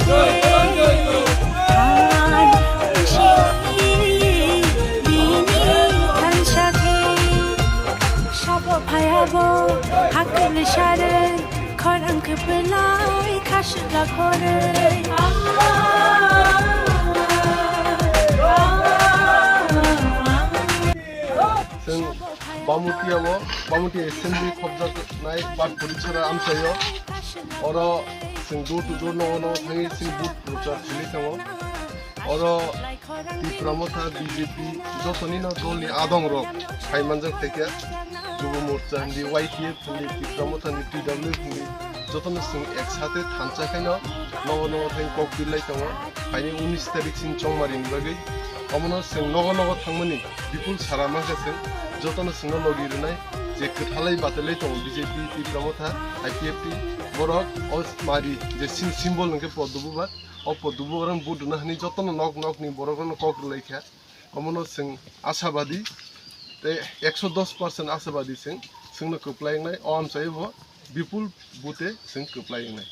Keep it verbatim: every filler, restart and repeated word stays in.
Sabo phayabo hakle sare khorang kepelai khasla khore. Chwng Bamutiya o, Bamutiya assembly khopjaknai Patpuri chara amchaio. Oro chwng door to door nogo nogo thangwi chwng vote prochar khwlwi thango. Oro Tipra Motha, B J P, jotoni no dol ni adong rok phai manjak phaikha. Jubo Morcha hindi, Y T F hindi, Tipra Motha hindi, T W F hindi, jotono chwng ek sate thansa khaino nogo nogo thangwi kok birlai tongo. Phaini unis tarik sini chongmari ni bagwi. Omono chwng nogo nogo thangmani bipul sara mankha chwng, jotono chwngno logi rwnai je kwthalai batelai tongo B J P, Tipra Motha, I P F T, borok o mari je sim-, symbol hwnkhe Poddo Bubar, o Poddo Bubar ang vote rwna hwnwi jotono nok nok ni borok rokno kok rwlai kha. Omono chwng ashabadi, tei ekso dos percent ashabadi chwng, chwngno kwplai wngnai, o amchai bo bipul vote chwng kwplai wngnai.